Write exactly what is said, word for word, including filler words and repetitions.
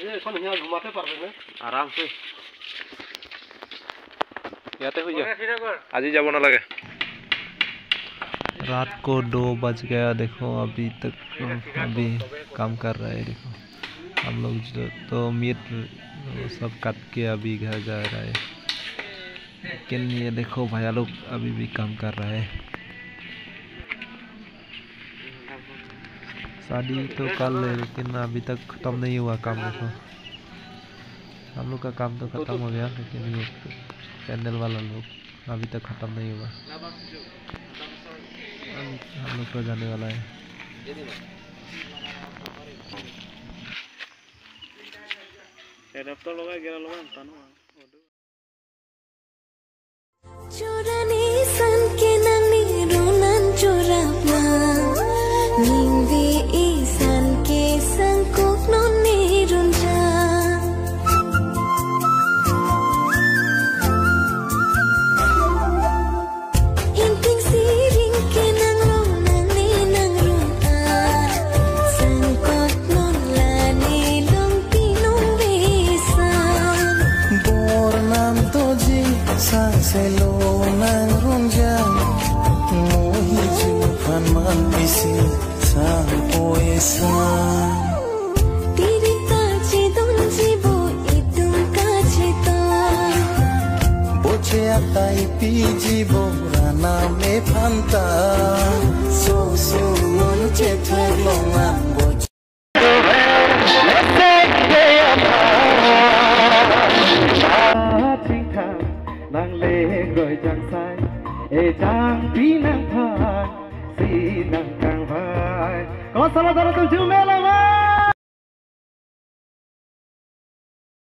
এইখন সিহঁত ঘুমাতে পারবে না। আরামসে। ইয়াতে শুই যা। আজি যাব নালাগে। रात को दो बज गया, देखो अभी तक, अभी काम कर रहा है। देखो हम लोग जो तो मीट वो सब काट के अभी घर जा रहा है, लेकिन ये देखो भैया लोग अभी भी काम कर रहा है। शादी तो कल है, लेकिन अभी तक खत्म नहीं हुआ काम। देखो, हम लोग का काम तो खत्म हो गया, लेकिन ये कैंडल वाला लोग अभी तक खत्म नहीं हुआ। हम, हम लोग तो जाने वाला है। Adapter logai gera logai tanu. Chorani san ke nang ni runan chorap ma. Ningve isan ke sangkok non ni runja. Ingting siring ke nang long nang ni nang run a. Sangkok non la ni long pinung vesan. Bor nam toji sang selo nang runjang. Mohi juphan man pisi sang poisa. Tiri ta chidon jibo itum kachito. Boche ata ipi jibo rana me phanta. So so mon che thek longan boche. Chingthang nang le goi jang sai, e jang pi nang phai, si nang kang vai. Kosala dara tu jumela vai.